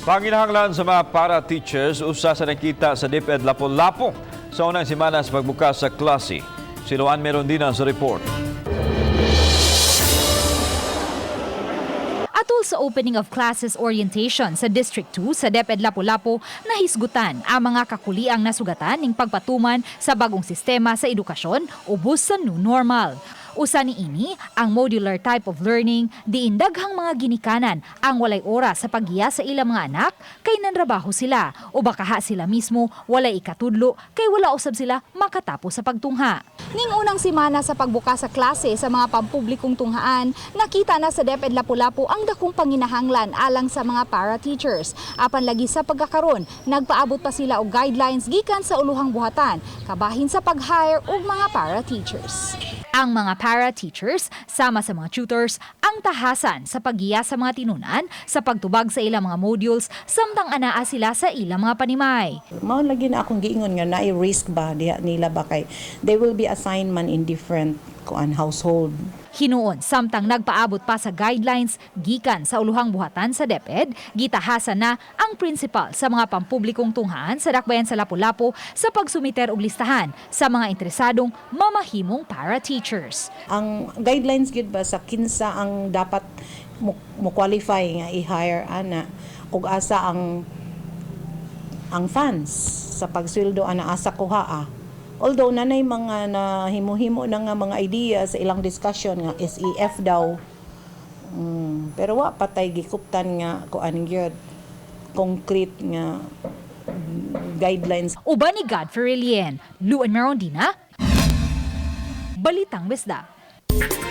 Panginahanglan sa mga para-teachers usa sa nakita sa DepEd Lapu-Lapu sa unang semana sa pagbukas sa klase. Si Luan Merondina sa report. Atol sa opening of classes orientation sa District 2 sa DepEd Lapu-Lapu, nahisgutan ang mga kakuliang nasugatan ning pagpatuman sa bagong sistema sa edukasyon ubos sa new normal. Usa ni ini ang modular type of learning, diin daghang mga ginikanan ang walay oras sa paggiya sa ilang mga anak kay nanrabaho sila o bakaha sila mismo walay ikatudlo kay wala usab sila makatapos sa pagtungha. Ning unang semana sa pagbukas sa klase sa mga pampublikong tunghaan, nakita na sa DepEd Lapu-Lapu ang dakong panginahanglan alang sa mga para-teachers. Apan lagi sa pagkakaron, nagpaabot pa sila og guidelines gikan sa uluhang buhatan, kabahin sa pag-hire og mga para-teachers. Ang mga para-teachers, sama sa mga tutors, ang tahasan sa paggiya sa mga tinunan, sa pagtubag sa ilang mga modules, samtang anaa sila sa ilang mga panimay. Mao lagi na akong giingon nga naay risk ba diha nila ba kay they will be assigned man in different kuan household. Hinuon, samtang nagpaabot pa sa guidelines gikan sa uluhang buhatan sa DepEd, gitahasan na ang principal sa mga pampublikong tunghaan sa dakbayan sa Lapu-Lapu sa pagsumiter og listahan sa mga interesadong mamahimong para-teachers. Ang guidelines gyud ba sa kinsa ang dapat mo qualify nga i-hire ana ug asa ang funds sa pagsweldo ana, asa kuha ah. Although nanay mga nahimo-himo na nga mga idea sa ilang discussion nga SEF daw. Pero wa patay gikuptan nga kuan gyud concrete nga guidelines. Uban ni Godfrey Lien, Luan Merondina, Balitang Bisda.